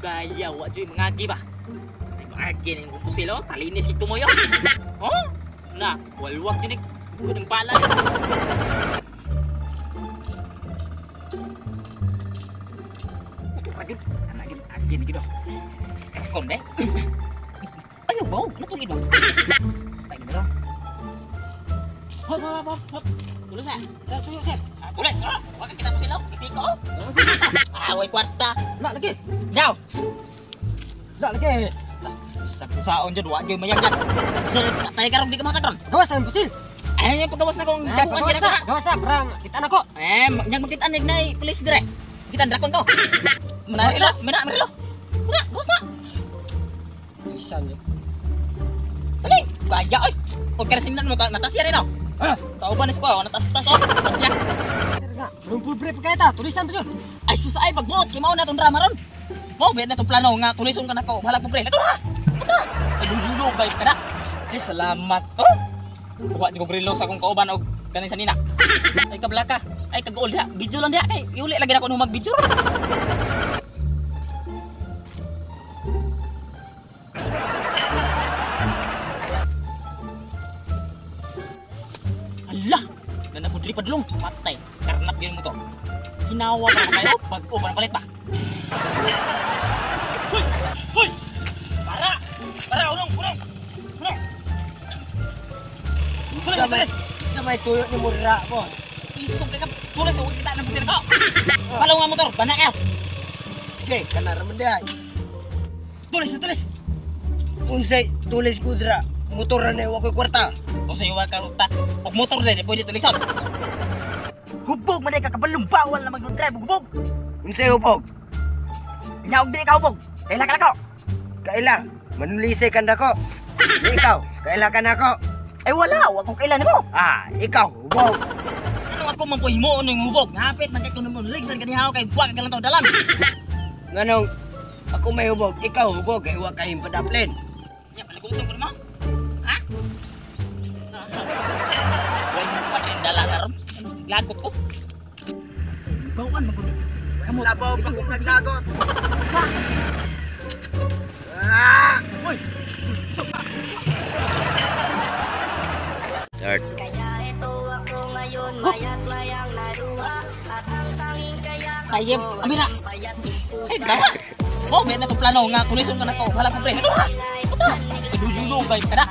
Gaya, wa joy mangagi ba? Ay maagi na yung pusil oh, talinis ito mo yo. Oh? Na, walwak din ko ng pala. Ito pa gyud, ana gyud, agi ni gyud. Kon de. Ayo baw, ano ba? Tayo mo. Hop hop hop hop. Tulis na. Sir, tuyo sir. Ah, tulis, ha? Wa ka kita pusil oh. Ipiko oh. Ah, way kwarta. La lagi. Yaw. La lagi. Sa saon dyan, wa gyud mayag dyan. Sir, tayo karon di ka makakaron. Gawas na pusil. Ay, yung pagawas na kong dakuan Gawas kita na. na. Gawas na para kita na ko. Eh, yang magkita nig na pulis dire. Kita drakon ko. Mana ilo, mana ilo. Mana, gawas na. Isan yo. Dali, gaya oy. Og karasin mo natasya rin oh. Ah, Kauban ni ko, natas-tas oh. Natasya. Sir nga, nung pulbre pa kaya ta, tulisan pa yun. Ay sus ay pagbuot kay mao na tong drama ron. Mao bet na tong plano nga tulison ka nako, bahala pobre. Nako ha. Puta. Ay dulo guys kada. Ay salamat. Oh. Kuha jud ko grilo sa akong kauban og kaning sanina. Ay kablaka. Ay kaguol diha. Video lang diha kay iuli lagi na ko nung mag-video. Ala, nanapudri padlong, patay. Karnap gyud mo to. Sinawa pa kayo, bag-o pa palit pa. Hoy! Hoy! Para! Para unong, unong. Unong. Tulis, tulis. Sa may tuyo ni Murra, boss. Isog ka ka. Tulis, huwag kita ng pusil ko. Palaw nga motor, bana kayo. Sige, kanara man diay. Tulis, tulis. Unsay tulis ko dira. Motor na wa koy kwarta. O sa iyo ka ruta. Og motor din, pwede tulisan. Hubog man ka kabalong bawal na mag-drive hubog. Unsay hubog? Nyaog dili ka hubog. Kaila ka nako. Kaila, manulisay kan nako. Di ikaw, kaila ka nako. Ay wala, wa ko kaila nimo. Ah, ikaw hubog. Ano ako man po himuon ng hubog? Ngapit man kay kuno mo ligsan kanihaw kay buwag ka lang taw dalan. Nganong ako may hubog, ikaw hubog kay wa kay padaplin. Ya, paliguton ko nimo. Ha? Way mo pa rin dala karon. Lagot ko. Bawaan man gud. Kamu labaw pa kung naglagot. Ah! Hoy. Start. Kaya ito ako ngayon, mayat-mayang naluha. At ang tanging kayakap Tayem, ko amira. ay payat ng pusa. Eh, tama. Oh, bet na to plano nga tulison ka nako. Wala ko pre. Ito ha. Puta. Dulo guys kada.